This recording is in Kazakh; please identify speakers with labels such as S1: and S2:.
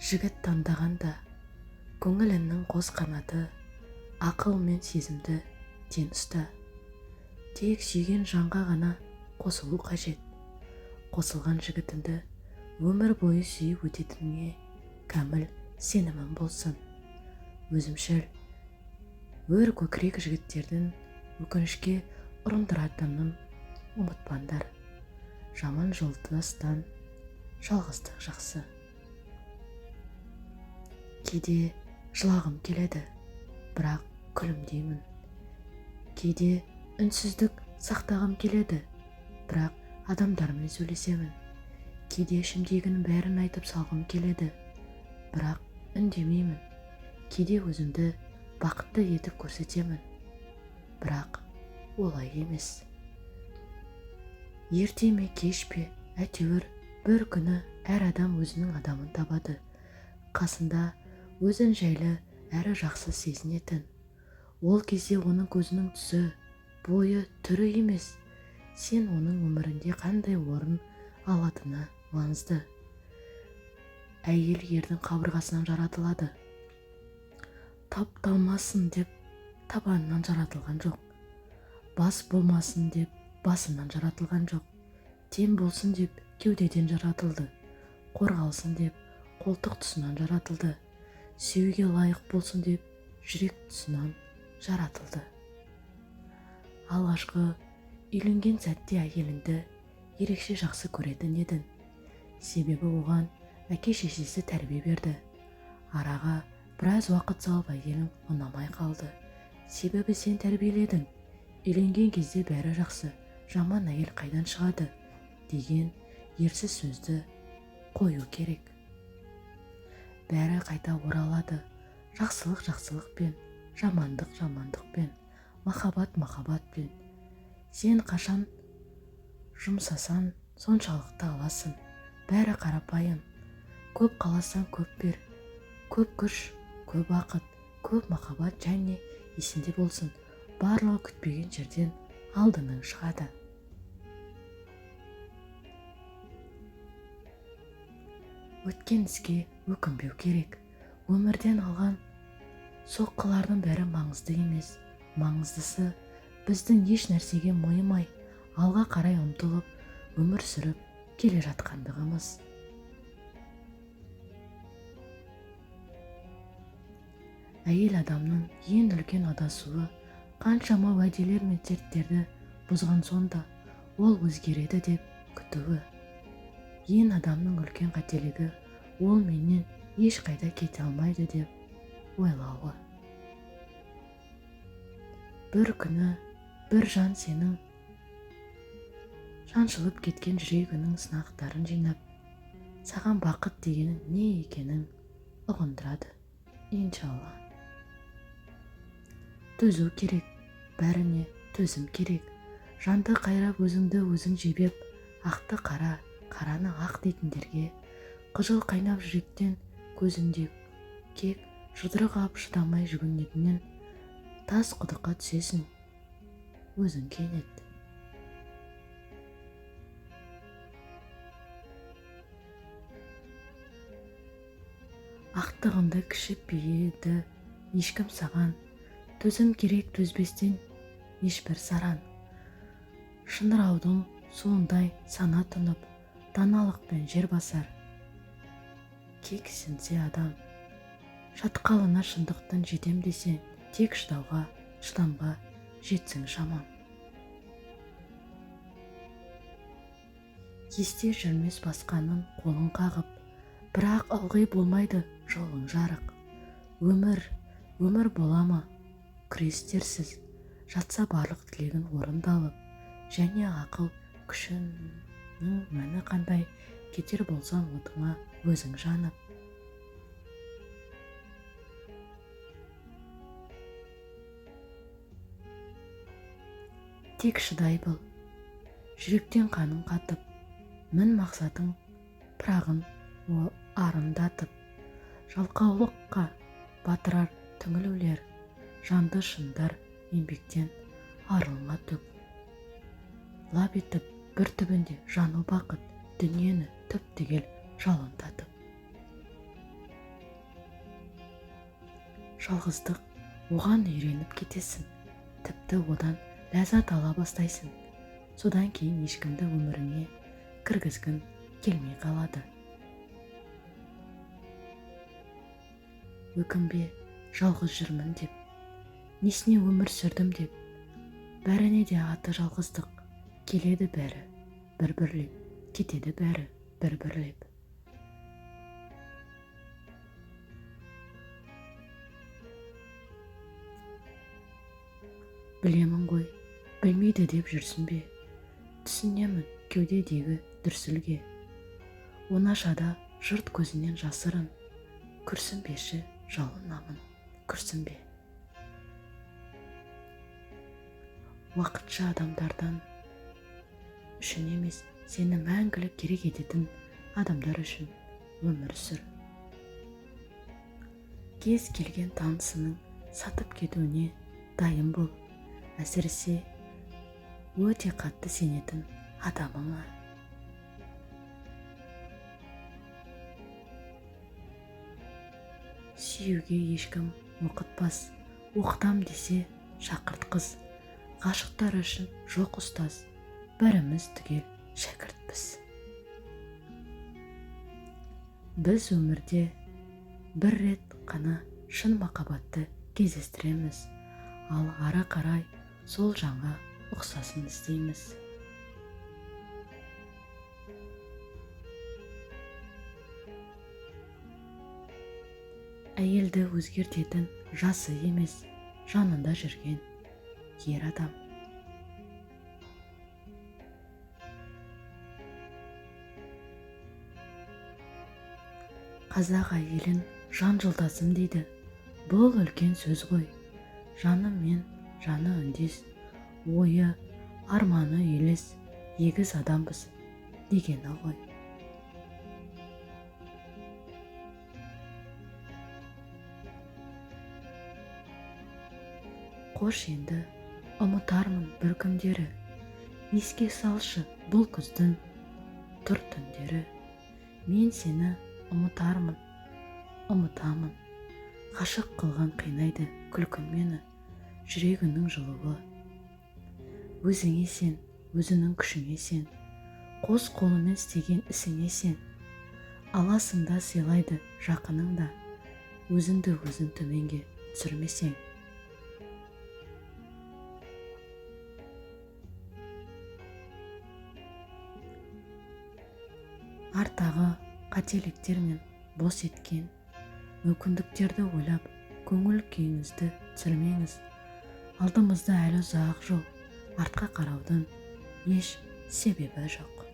S1: Жігіт таңдағанда көңіліңнің қос қанаты, ақыл мен сезімді тең ұста. Тек сүйген жанға ғана қосылу қажет. Қосылған жігітіңді өмір бойы сүйіп өтетініңе кәміл сенімің болсын. Өзімшіл, өр көкірек жігіттердің өкінішке ұрындыратынын ұмытпаңдар. Жаман жолдастан жалғыздық жақсы. Кейде жылағым келеді, бірақ күлімдеймін. Кейде үнсіздік сақтағым келеді, бірақ адамдармен сөйлесемін. Кейде ішімдегінің бәрін айтып салғым келеді, бірақ үндемеймін. Кейде өзімді бақытты етіп көрсетемін, бірақ олай емес. Ерте ме, кеш пе, әйтеуір бір күні әр адам өзінің адамын табады. Қасында өзін жайлы әрі жақсы сезінетін. Ол кезде оның көзінің түсі, бойы, түрі емес, сен оның өмірінде қандай орын алатыны маңызды. Әйел ердің қабырғасынан жаратылады. Тапталмасын деп табанынан жаратылған жоқ. Бас болмасын деп басынан жаратылған жоқ. Тең болсын деп кеудеден жаратылды. Қорғалсын деп қолтық тұсынан жаратылды. Сүюге лайық болсын деп жүрек тұсынан жаратылды. Алғашқы үйленген сәтте әйеліңді ерекше жақсы көретін едің. Себебі оған әке-шешесі тәрбие берді. Араға біраз уақыт салып әйелің ұнамай қалды. Себебі сен тәрбиеледің. Үйленген кезде бәрі жақсы, жаман әйел қайдан шығады деген ерсі сөзді қою керек. Бәрі қайта оралады. Жақсылық жақсылықпен, жамандық жамандықпен, махаббат махаббатпен. Сен қашан жұмсасаң, соншалықты аласың. Бәрі қарапайым. Көп қаласаң, көп бер. Көп күш, көп уақыт, көп махаббат және есінде болсын, барлығы күтпеген жерден алдынан шығады. Өткен іске өкінбеу керек. Өмірден алған соққылардың бәрі маңызды емес. Маңыздысы біздің еш нәрсеге мойымай, алға қарай ұмтылып, өмір сүріп келе жатқандығымыз. Әйел адамның ең үлкен адасуы қаншама уәделер мен серттерді бұзған соң да ол өзгереді деп күтуі. Ең адамның үлкен қателігі ол менен ешқайда кете алмайды деп ойлауы. Бір күні бір жан сенің жаншылып кеткен жүрегінің сынақтарын жинап, саған бақыт дегенің не екенін ұғындырады, иншалла. Төзу керек, бәріне төзім керек. Жанды қайрап өзіңді өзің жебеп, ақты қара, қараны ақ дейтіндерге, қыжыл қайнап жүректен көзінде кек, жұдырық ап шыдамай жүгінетіннен тас құдыққа түсесің, өзің кенет. Ақтығыңды кіші пейілді ешкім саған, төзім керек төзбестен ешбір саран. Шыңыраудың суындай сана тұнып, даналықпен жер басар. Кек сенсе адам, шатқалына шындықтың жетем десең, тек шыдауға, шыдамға жетсең шаман. Есте жүрмес басқаның қолын қағып, бірақ ылғи болмайды жолың жарық. Өмір, өмір бола ма күрестерсіз, жатса барлық тілегің орындалып, және ақыл күшінің мәні қандай, кетер болсаң отыңа өзің жанып. Тек шыдай біл, жүректен қаның қатып, мін мақсатың пырағын арындатып, жалқаулыққа батырар түңілулер, жанды шындар еңбектен арылма түк. Лап етіп бір түбінде жану бақыт, дүниені түп-түгел жалындатып. Жалғыздық оған үйреніп кетесің, тіпті одан ләззат ала бастайсың. Содан кейін ешкімді өміріңе кіргізгің келмей қалады. Өкінбе жалғыз жүрмін деп, несіне өмір сүрдім деп. Бәріне де аты жалғыздық, келеді бәрі бір-бірлеп, кетеді бәрі бір-бірлеп. Білемін ғой, білмейді деп жүрсің бе? Түсінемін кеудедегі дүрсілге. Оңашада жұрт көзінен жасырын, күрсінбеші, жалынамын, күрсінбе. Уақытша адамдардан үшін емес, сені мәңгілік керек ететін адамдар үшін өмір сүр. Кез келген танысының сатып кетуіне дайын бол. Әсіресе өте қатты сенетін адамыңа. Сүюге ешкім оқытпас, оқытам десе шақыртқыз. Ғашықтар үшін жоқ ұстаз, бәріміз түгел шәкіртпіз. Біз өмірде бір рет қана шын махаббатты кездестіреміз, ал ары қарай сол жанға ұқсасын іздейміз. Әйелді өзгертетін жасы емес, жанында жүрген ер адам. Қазақ әйелін жан жолдасым дейді. Бұл үлкен сөз ғой. Жаны мен жаны үндес, ойы, арманы үйлес, егіз адамбыз дегені ғой. Қош енді, ұмытармын бір күндері, еске салшы бұл күздің тұр түндері. Мен сені ұмытармын, ұмытамын. Ғашық қылған қинайды күлкің мені, жүрегіңнің жылуы. Өзіңе сен, өзіңнің күшіңе сен, қос қолымен істеген ісіңе сен. Аласың да сыйлайды жақының да, өзіңді өзің төменге түсірмесең. Арттағы қателіктер мен бос еткен мүмкіндіктерді ойлап, көңіл күйіңізді түсірмеңіз. Алдымызда әлі ұзақ жол, артқа қараудың еш себебі жоқ.